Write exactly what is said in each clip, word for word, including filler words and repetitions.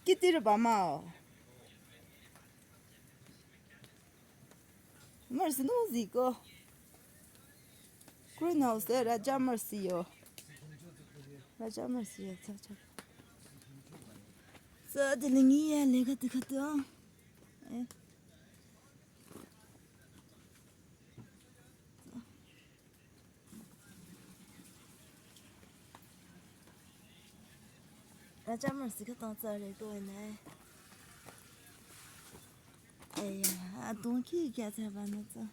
Kiti rüba mah-o. Mercy no ziko. Greenhouse de Raja Mercy yo. Raja Mercy yo, cha cha. Sa de lingi ya le kati kati o. Eh. Raja Mercy khütang tsare ko ne. Aya, adong ki kya tsaba na tsa.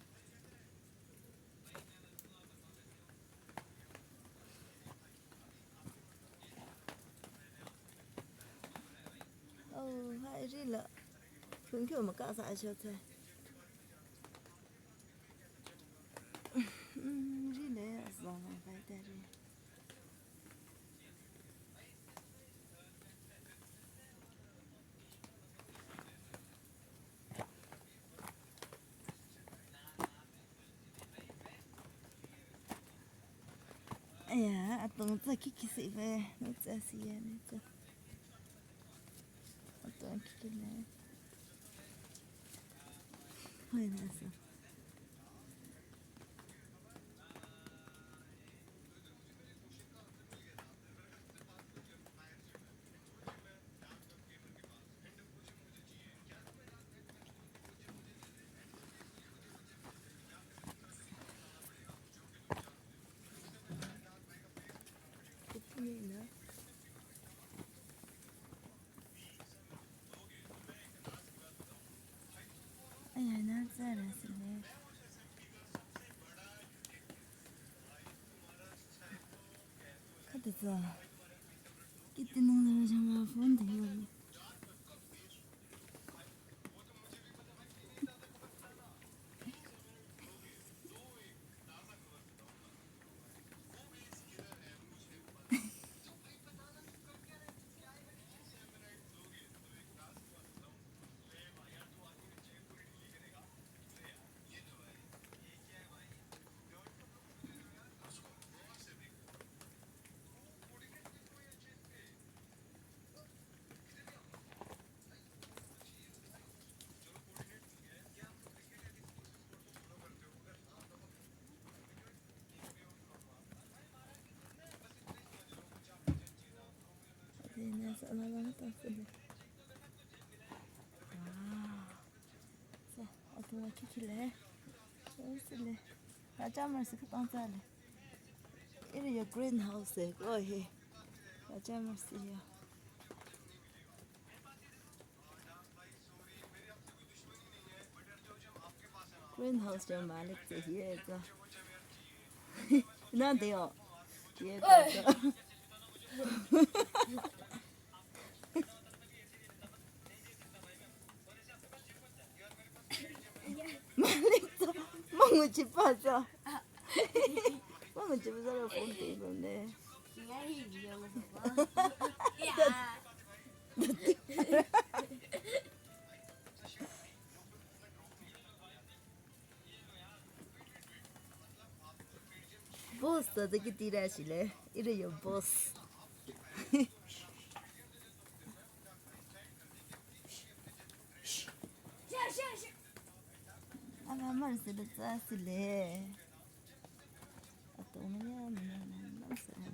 Oh, hai ri la. Khun kyo ma ka sa sho tsa. Mm, ri le, as long as I tell you. Aya, atong tsa kiki si ve, no tsa si ya, no tsa. Atong kiki le. Hai na sa. Aya, na tsara sile. Khüta tsa. Kiti nung le jama phone de yo. Wow. Sa, atong la kiki le. Sa, sile. Raja Mercy khütang tsa le. Iri yo greenhouse e, ko he. Raja Mercy yo. Greenhouse jo malik tse hiye tsa. Na de yo. Hiye tsa. Malik tsa, manguchi pa tsa. Manguchi pa tsa la phone te lo ne. Boss, tsa tsa kiti ra shile. Iri yo boss. Ala mar sile tsa sile. Ato manya manya manya sile.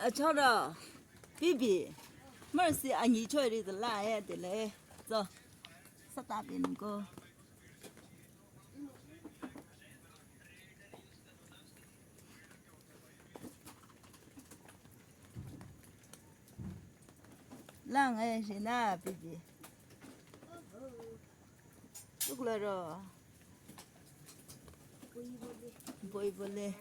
Achora, Bibi, Mercy anyi chori de la ya de le. So, sata bin ko. Lang eh, shina, Bibi. Tukla ro. Boibole.